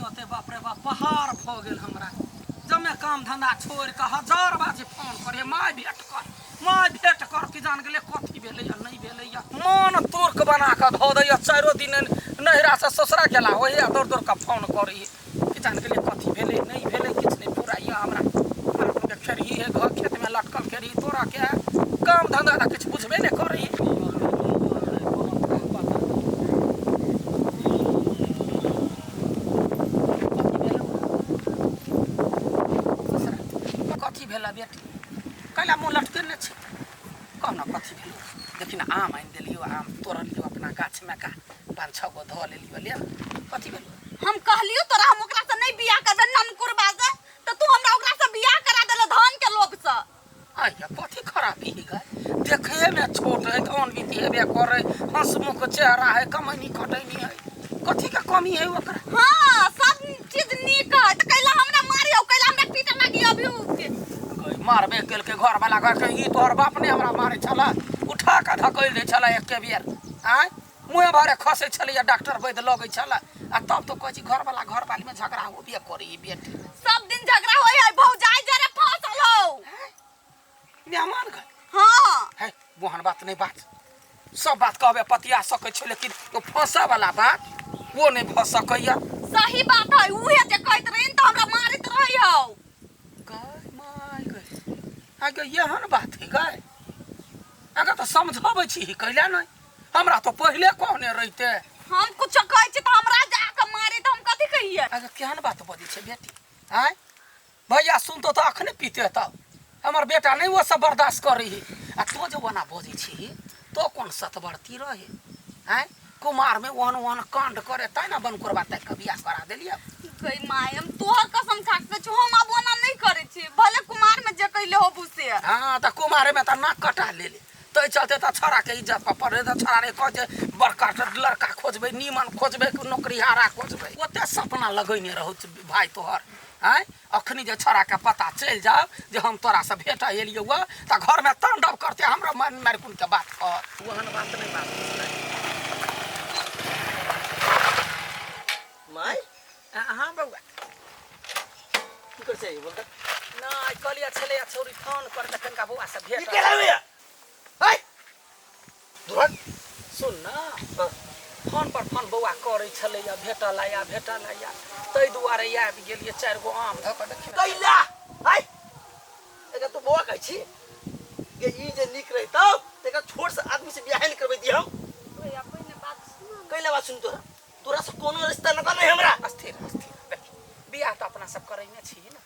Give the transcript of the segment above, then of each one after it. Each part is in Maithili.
तते बाप रे बाप पहाड़ भऽ गेल हमरा। जमे काम धंधा छोड़ि कऽ हजार बाजी फोन करे, माय भेट कर, माय भेट कर, कि जान गेलै कथी भेलैया नहि भेलैया। मन तुर्क बना कऽ धऽ दैया। चारो दिन नैहरा से ससुरा गेला ओहि दौड़ दौड़ कऽ फोन करी, कि जान गेलै कथी भेलै नहि भेलै। किछु नहि पुराइया हमरा। के खेरही है घर खेतमे लटकल खेरही तोरा के काम धंधा तऽ किछु बुझबे नहि करी। कथी भेला बेटी? कैला मुँह लटकेने छै? कह ने, कथी भेलो? देखी ने, आम आनि देलियो, आम तोड़लियो अपना गाछमे का, पाँच छः गो धऽ लेलियो। ले ने, कथी भेलो? हम कहलियो तोरा, हम ओकरा से नहीं बियाह करबे ननकुरबा से, तो तू हमरा ओकरा से बियाह करा देले धन के लोभ से। आइया, कथी खराबी है गए? देखे में छोट है, धन बीती हेबे करे, हंसमुख चेहरा है, कमैनी खटैनी है, कथी के कमी है ओकरा? हाँ, सब चीज नीक है, तो कैला हमरा मारियो, कैला हमरा पीटे लागी अभी उसके? गई, मारबे केलकै घर वाला कहलकै, ई तोहर बाप ने हमरा मारै छला, उठा कऽ धकेल दै छला एके बेर। आँय, मुँहे भरे खसै छलैया, डॉक्टर वैद्य लगै छला। आ तब तो कहै छी घर वाला घर वाली में झगड़ा होबे करी बेटी। सब दिन झगड़ा होय है, भौजाई जरे फसल हो मेहमान घर। हाँ। है, ओहन बात नहीं बात, सब बात कहबे पतिया सकै छै, लेकिन ओ फंसा वाला बात वो नहीं भऽ सकैया। सही बात है, उहे जे कहैत रही त हमरा मारैत रही हौ। गय my गय, आगे एहन बात है गय? अगर तऽ समझाबै छी कैला नहि? हमरा तऽ पहिले कहने रहिते। हम कुछ कहै छी त हमरा जाके मारे, त हम कथी कहिए? अगर केहन बात बजै छै बेटी? आँय भैया, सुनतो तऽ अखने पीते। तब हमर बेटा नहि ओ सब बर्दाश्त करै है। आ तो जे ओना बजै छी, तो कोन सतबरती रहे? आँय, कुमार में ओहन ओहन कांड करे तै ने बनकुरबा तक के बियाह करा देलियै। गई my, हम तोहर कसम खा के कहै छी, हम आब ओना नहीं करै छी, भले कुमार में जे कैले होबू से। हाँ, तऽ कुमारे में तऽ नाक कटा लेले, ताहि चलते तऽ छौड़ाके इज्जत पर पड़े। तऽ छौड़ा रे कह जे बड़का लड़का खोजबै, नीमन खोजबै, नौकरीहारा खोजबै, ओते सपना लगैने रहौ भाय तोहर। आँय, अखनी जे छौड़ाके पता चलि जाओ जे हम तोरासँ भेट एलियौ हँ, तऽ घरमे तांडव करते, हमरा मन मारिकुनके बात कह। ओहन बात नहि बात। My. हाँ बौआ। की कर छै बोल त? नहि, कहलियै छलै छौड़ी फोन कर तऽ कनिका बौआ से की भेट। केला भैया हाय दुरन। सुन न, फोन पर फोन बौआ करै छलैया, भेटल आया, भेटल आया, ताहि दुआरे आबि गेलियै। चारि गो आम धऽ कऽ देखियौ। कैला हाय, एकर तू बौआ कहै छी गे? ई जे नीक रहितौ त एकर छोट से आदमी से बियाह नहि करबै दी हम। भैया, पहिने बात सुन। कैला बात सुन? तोरा तोरा से कोनो रिश्ता नाता नहीं हमरा। अस्थिर अस्थिर, देखी, बियाह तऽ अपना सब करैने छी ने।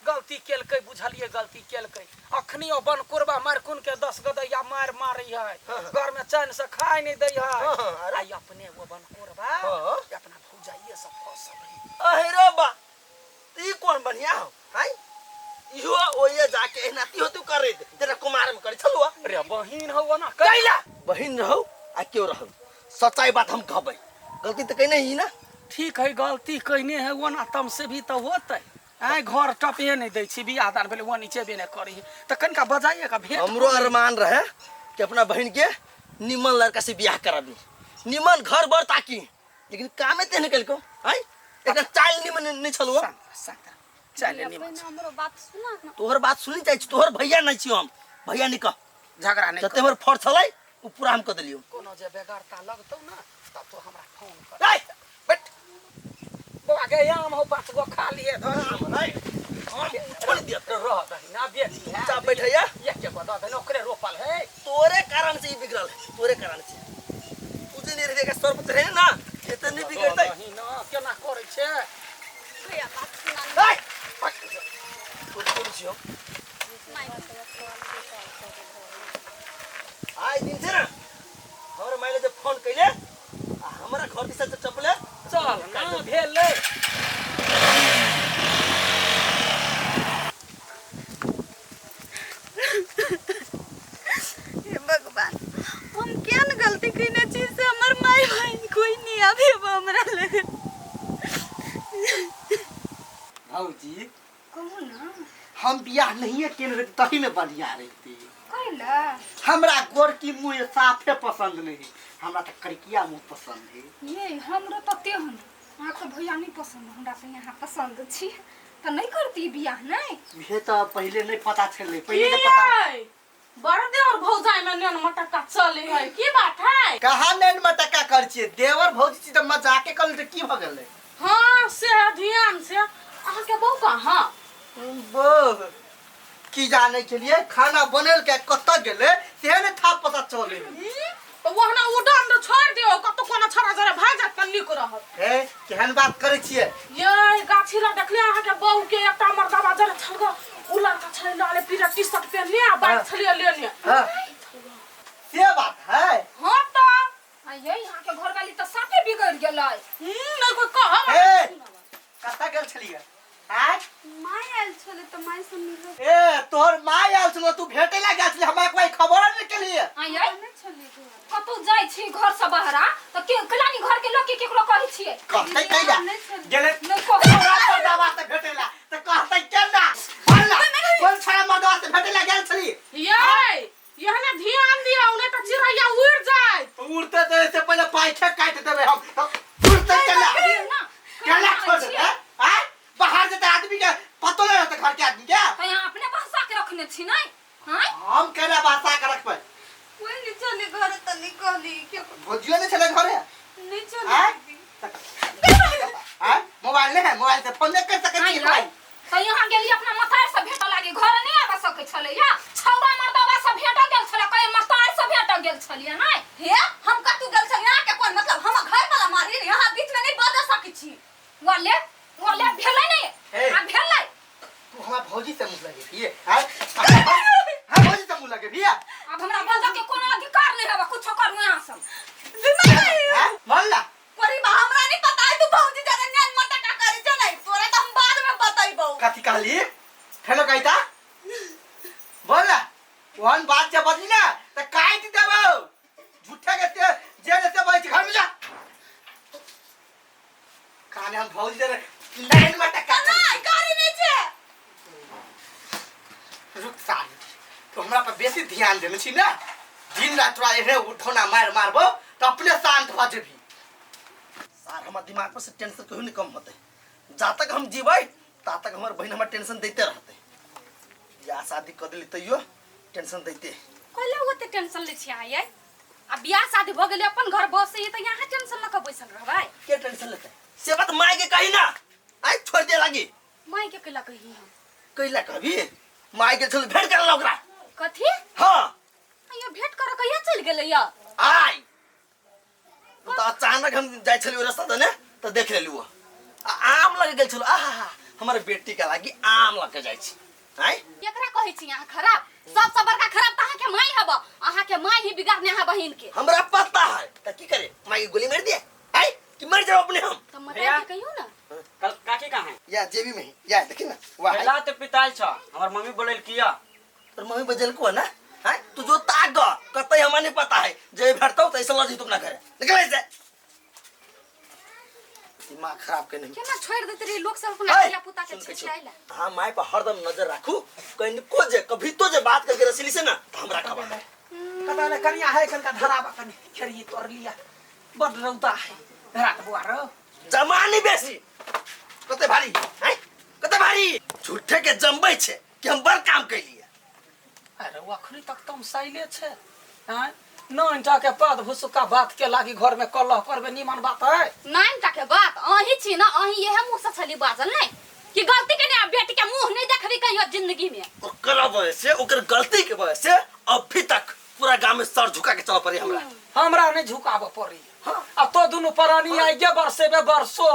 गलती केलकै, बुझलियै, गलती केलकै। अखनी ओ बनकुरबा मारकुन के 10 गदैया मार मारै है, घर में चैन से खाय नहीं दै है। हाँ, हाँ, अरे। आई अपने वो बनकुरबा अपना भौजाइये से फसल है। अहे रे बा, त ई कोन बढ़िया हो? हाय, इहो ओये जाके एना ती हो तू करे तेरा कुमार में करे छलुआ। रे बहिन हो ना। कैला बहिन रहो आ क्यों रहो, सच्चाई बात हम कहबै, गलती तऽ कहीं ही ना। ठीक है, गलती कहने है, ओना तम से भी तऽ होतै। आइ घर टपे नहि दै छी, बियाह दान भेलै, ओ नीचे बे नहि करी, तऽ कनिका बजाइए कऽ भेंट। हमरो अरमान रहे कि अपना बहन के निमन लड़का से बियाह कराबी, निमन घर बर ताकी, लेकिन कामे ते निकल को आय एकर चाल निमन नहीं छलुआ। शांत रह, शांत रह, चल भैया, निमन। पहिने हमरो बात सुना न। तोहर बात सुनी जाइ छी, तोहर भैया नहीं छी हम, भैया नहीं कह। झगड़ा नहि जते कर। हमर फर्ज छलै उ पूरा हम कऽ देलियौ। कोनो जे बेगरता लगतौ ने तब तो हमरा फोन कर। ए, बैठ बौआ गे, आम हो पाँच गो खा लिए धर। हम छोड़ दिया। रह दही ना बेटी है। चुपचाप बैठैया। एक के बता दे, ओकरे रोपल है। तोरे कारण से ई बिगड़ल है, तोरे कारण से। तू जे नहीं रहे सर पर चढ़े ना, एते नहीं बिगड़तै। दही ना केना करै छै? भैया, बात सुना न। ए, तोर तोर छियौ। My. आइ दिन छै ने हमर माइले जे फोन कैले आ हमरा घर दिसा से चपले। चल ना, भेलै। हे भगवान, हम केहन गलती कयने छी से हमर माय बहिन कोई नहीं आबे अब हमरा लग? भौजी। कहू ना। हम बियाह नहीं केने रहती तही में बढ़िया रहती। कैला? हमरा गोरकी मुँह साफे पसंद नहीं है, हमरा तो करिकिया मुँह पसंद है। ये हमरो तो तेहन अहाँके भैया नहि पसंद, हमरा से यहाँ पसंद छी तऽ नहि करती बियाह नहि। इहे तऽ पहिले नहि पता छलै, पहिले तऽ पता बड़ देवर भौजाई में नेन मटक्का चले है, की बात है? कहाँ नैन मटक्का कर छियै? देवर भौजी छी तऽ मजाके कर तऽ की भऽ गेलै? हाँ से है, ध्यान से। अहाँ के बहू कहाँ? बो की जाने के लिए खाना बनेल के कतऽ गेलै से ने था पता चले। तो वहना उडान रे छोड़ दियो, कतौ कोना छड़ा जरा भाग जात त नीक रहत। हे केहन बात करै छियै? ये गाछी ला देखले अहाँ के बहू के एकटा मर्दाबा जरा छल ग, उ लड़का छलै लाले पीला टी शर्ट पहिनने आ बाइक हाँ। छलियै लेने। हाँ। से बात है? हाँ त। आ ये यहाँ के घरवाली तऽ साफे बिगड़ गेलै। नहीं कोई कहब। हे कतऽ गेल छलियै? आय my आयल छलै तऽ माय से मिलल। ए तोहर my oil छलो, तू भेटे ला गेल छली, हमरा कोई खबर नहीं केलिए। आ ये नहि छलै घर। कतौ जाइ छी घर से बहरा तऽ के कलानी घर के लोग के केकरो कहै छियै? कहतै कैला नहि छलै। गेलै नहि कहै। तोरा मर्दाबा से भेटे ला तऽ कहतै केना? बोल ना, कोन छड़ा मर्दाबा से भेटे ला गेल छली? ये यहने ध्यान दियो, नहीं त चिड़ैया उड़ जाए। उड़ते ते से पहिले पाइखे काटि देबै हम। उड़ते केना? ना केना छोड़ देबै? आय बाहर जेतै आदमी के पतो नहीं रहतै घर के आदमी के। तऽ यहाँ अपने बहसा के रखने छी नहि? आँय हम केना बसा के रखबै? कोई नहि छलै घर तऽ नहि कहली के भौजियो नहीं छलै घरे? नहि छलै आँय? दीदी। आय मोबाइल नहीं है, मोबाइल से फोन नहीं कर सकै आँय छी यै, भाई। तऽ यहाँ गेली अपना मतार से भेटऽ लागी, घर नहि आबऽ सकै छलै या छौड़ा मर्दाबा से भेटऽ गेल छलै, कहे मतार से भेटऽ गेल छलियै नहि? हे हम कतौ गेल छलियै, अहाँके कोन मतलब? हम घर वाला मारी ने, अहाँ बीच में नहीं बज सकै छी। वाले वाले भेलै नहि हे। आ भेलै। तू हमरा भौजी से मुँह लगे भी आय? हां भौजी से मुँह लगे भी? आब हमरा बजऽ के कोनो अधिकार नहि हेबा, कुछो करू अहाँ सब। हां बोल ना। कोरी बा हमरा नहीं पता है तू भौजी जरा नैन मटका करी छ नहीं, तोरा त हम बाद में बतैबौ। कथी कहली? हेलो कहिता बोल ना, ओहन बात जे बदली ना त काटि देबौ। झूठे के ते जे जे से बैठ घर में जा। काने हम भौजी जरा नैन मटका नहीं करी नहीं छे। रुक साली, तो हमरा पर बेसी ध्यान देने छी ना, दिन रात तोरा एहने उठौना मार मारबो तो अपने शांत भ जेबही। सार हमर दिमाग पर से टेंशन कहियो नहीं कम होते, जा तक हम जीबै ता तक हमर बहिन हमर टेंशन देते रहते। बियाह शादी कर दिली तैयो टेंशन देते। कैला ओते टेंशन लै छी अहाँ यै? आ बियाह शादी भऽ गेलै, अपन घर बसैए तऽ यहाँ टेंशन लऽ कऽ बैसल रहबै? के टेंशन लेते से बात my के कही ना, आइ छोड़ दे लागी। माय के कैला कही हम? कैला कहबी? My के छल भेंट कर ओकरा। कथी? हाँ अइयो भेंट करऽ कहिया चलि गेलै या? आइ तो अचानक हम जाइ छलियै रास्ता दने तऽ देख लेलु। आ आम लग गेल छल, आहा हमर बेटी के लागी आम लग के जाइ छी। आइ केकरा कहै छी अहाँ खराब? सबसँ बड़का खराब तऽ अहाँके माय हब, अहाँके माय ही बिगाड़ने है बहिन के। हमरा पता है तऽ की करे, माय के गोली मार दिए आइ कि मर जाओ अपने हम? तऽ मताई के कहियौ ना। कल काकी कहाँ है? या जेबी में है, या देखी ना वाह। पहला तो पिताल छ, हमर मम्मी बोलल किया? तोर मम्मी बजल को ना? हैं तू जो ताक ग कतई हमरा नहीं पता है, जे भेटतौ त ऐसे लजी तुम ना घरे निकल ऐसे। दिमाग खराब के नहीं। केना छोड़ देते रही लोग सब अपना है, धिया पुता के सुन के छिछलाइला। हाँ my पर हरदम नजर राखू, कहीं को जे कभी तो जे बात करके रसीली से ना तो हमरा खबर है। कता ले कनिया है कनका धराबा कनी खेरी तोड़ लिया, बड रौदा है धरा के बुआ रो। जमानी बेसी कते भारी हैं, कते भारी झूठे के जमबै छे कि हम बड़ काम कैलिए। अरे अखनी तक तुम सैले छे हैं, नाइन टा के पद भुसुका बात के लागी घर में कलह करबे निमन बात है? नाइन टा के बात अही छी ना, अही इहे मुंह से छली बाजल नहीं कि गलती के नहीं, बेटी के मुंह नहीं देखबी कहियो जिंदगी में। ओकरा वजह से, ओकर गलती के वजह से अभी तक पूरा गांव में सर झुका के चल पड़ी हमरा। हमरा नहीं झुकाबे पड़ी। अब तो दोनों प्राणी आइए बरसेबे बरसो,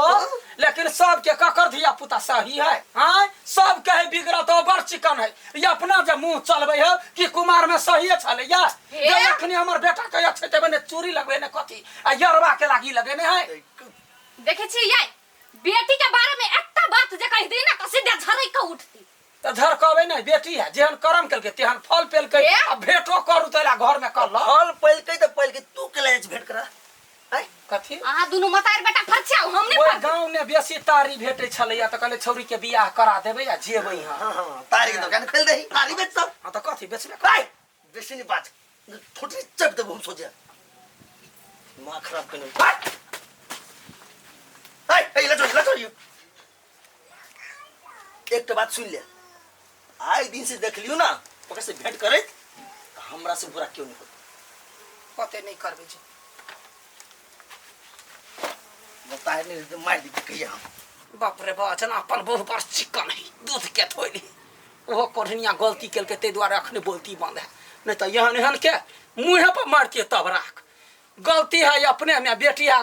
लेकिन सबके ककर धिया पुता सही है? हाँ सब के है बिगड़ा तो बड़ चिकन है, ये अपना जे मुंह चलबे है कि कुमार में सही छले या जे अखनी हमर बेटा के अच्छे ते बने चूड़ी लगबे ने कथी आ यरवा के लागी लगे ने है। देखे छी ये बेटी के बारे में एकटा बात जे कह दी ना त सीधे झरक के उठती। त झरकबे नहीं, बेटी है जेहन कर्म केलकै तेहन फल पेलकै। ए? आ भेटो करू तैला घर में कर ल। फल पेलकै त पेलकै, तू के ले भेंट करा? आय कथी? अहाँ दुनू मतार बेटा फरछाउ, हम नहीं ओइ फरछाउ। गांव में बेसी तारी भेटै छलैया त कहले छौरी के बियाह करा देबै आ जेबै हम। हां हां तारी के दुकान खोल देही, तारी बेचतौ। हां त कथी बेचबे? आय बेसी नहीं बाज, ठोटी चप देबो हम सोचे। मां खराब केने। आय आय आय बात सुन ले। आइ दिन से देख लियौ ना ओकरा से भेंट करैत, तऽ हमरा से बुरा क्यों नहीं होत। कते नहीं करबै जी। बताए नहीं तो मार दी कहिया हम। बाप रे बा, जना अपन बहु पर चिकन है दूध के धोइली। ओहो कोढ़निया गलती केलकै ताहि दुआरे अखने बोलती बंद है, नहीं तऽ एहन एहन के मुँहे पर मारतियै तब राख। गलती है अपने में, बेटी है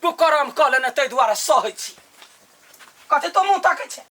कुकर्म कऽ लेने ताहि दुआरे सहै छी। कथी तो मुँह ताकै छै?